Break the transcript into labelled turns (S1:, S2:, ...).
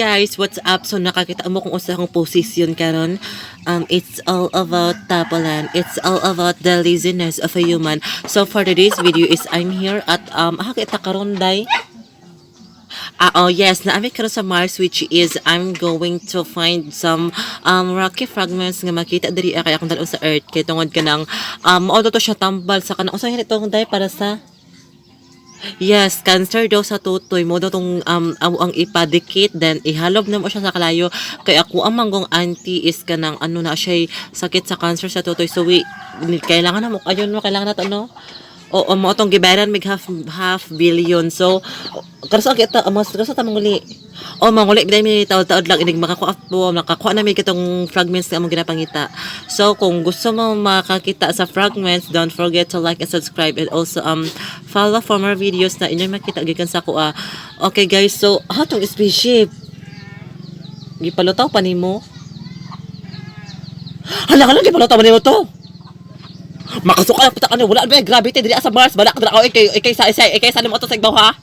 S1: Guys, what's up? So nakakita mo kung usa akong position karon. It's all about tapalan. It's all about the laziness of a human. So for today's video is I'm here at kita karon, day. Ah, oh yes, naa mi karon sa Mars, which is I'm going to find some rocky fragments nga makita diri kay akong dal-on sa Earth kay tungod kanang mao to siya tambal sa kanang, unsa gani tong, day, para sa, yes, cancer daw sa tutoy mo daw tong ang ipadikit, then ihalob na mo siya sa kalayo, kay ako ang manggong auntie is kanang ano na siya, sakit sa cancer sa tutoy, so we kailangan na mo ayon mo, kailangan na to, no? Oo, mo tong gibayaran mig half half billion. So, karon kita mas karon ta manguli. Oh, manguli biday mi taod-taod lang inig makakuha po, makakuha na mi kitong fragments nga among ginapangita. So, kung gusto mo makakita sa fragments, don't forget to like and subscribe and also follow for more videos na inyong makita gikan sa ako. Okay guys, so ha tong spaceship. Gipalutaw pa nimo. Hala ka lang, gipalutaw pa nimo to. Makasuka pa ano, wala ba gravity diri sa Mars, balak dira ikay ikay sa ikay ikay sa nimo to sa igbaw, ha.